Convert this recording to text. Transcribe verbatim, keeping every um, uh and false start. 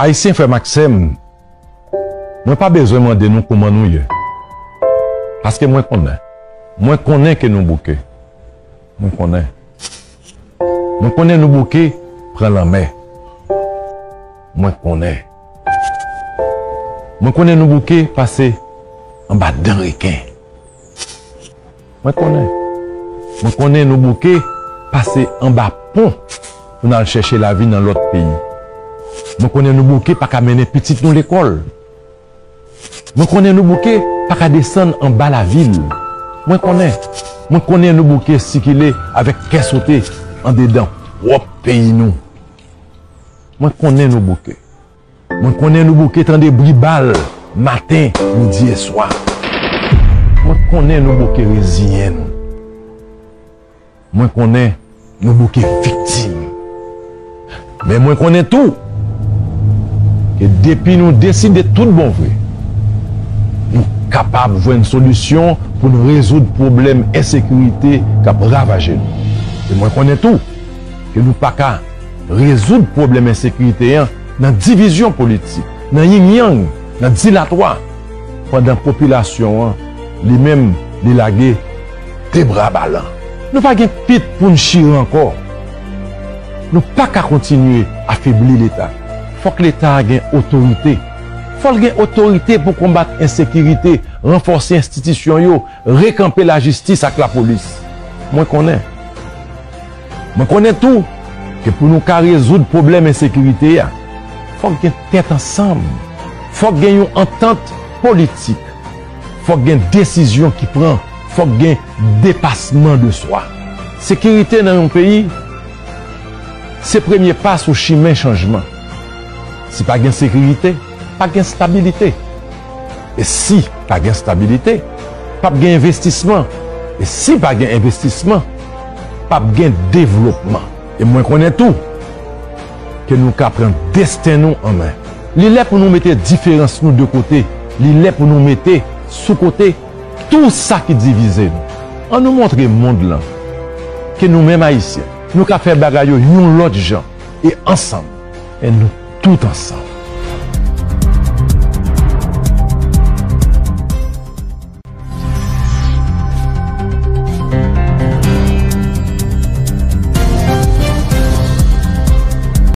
Ayisyen, frè m ak sè m, mwen pa bezwen mande nou kouman nou ye. Paske mwen konnen. Mwen konnen ke nou bouke. Mwen konnen. Mwen konnen nou bouke pran lanmè. Mwen konnen. Mwen konnen nou bouke pase anba dan reken. Mwen konnen. Mwen konnen nou bouke pase anba pon pou n al chèche lavi nan lòt peyi. Mwen konnen nou bouke pa ka mennen pitit nou lekòl. Mwen konnen nou bouke pa ka desann anba lavil. Mwen konnen. Mwen konnen nou bouke sikile avèk kè sote andedan pwòp peyi nou. Mwen konnen nou bouke. Mwen konnen nou bouke tande bri bal maten, midi e swa. Mwen konnen nou bouke reziyen nou. Mwen konnen nou bouke viktim. Men mwen konnen tou ke depi nou deside tout bon vre, nou kapab jwenn solisyon pou n rezoud pwoblèm ensekirite k ap ravaje nou. E mwen konnen tou ke nou pa ka rezoud pwoblèm ensekirite an nan divizyon politik, nan yingyang, nan dilatwa, pandan popilasyon an, li menm, li lage de bra balan. Nou pa gen pit pou n chire ankò. Nou pa ka kontinye afebli Leta. Fòk Leta a gen otorite. Fò l gen otorite pou konbat ensekirite, ranfòse enstitisyon yo, rekanpe lajistis ak lapolis. Mwen konnen. Mwen konnen tou ke pou nou ka rezoud pwoblèm ensekirite a, fòk gen tèt ansanm. Fòk gen yon antant politik. Fòk gen desizyon ki pran. Fòk gen depasman de swa. Sekirite nan yon peyi, se premye pa sou chimen chanjman. Si pa gen sekirite, pa gen stabilite. E si pa gen stabilite, p ap gen envestisman. E si pa gen envestisman, p ap gen devlopman. E mwen konnen tou ke nou ka pran desten nou an men. Li lè pou nou mete diferans nou de kote. Li lè pou nou mete sou kote tou sa ki divize nou. Ann nou montre mond lan ke nou menm Ayisyen, nou ka fè bagay yo yon lòt jan e ansanm. E nou tout ansanm.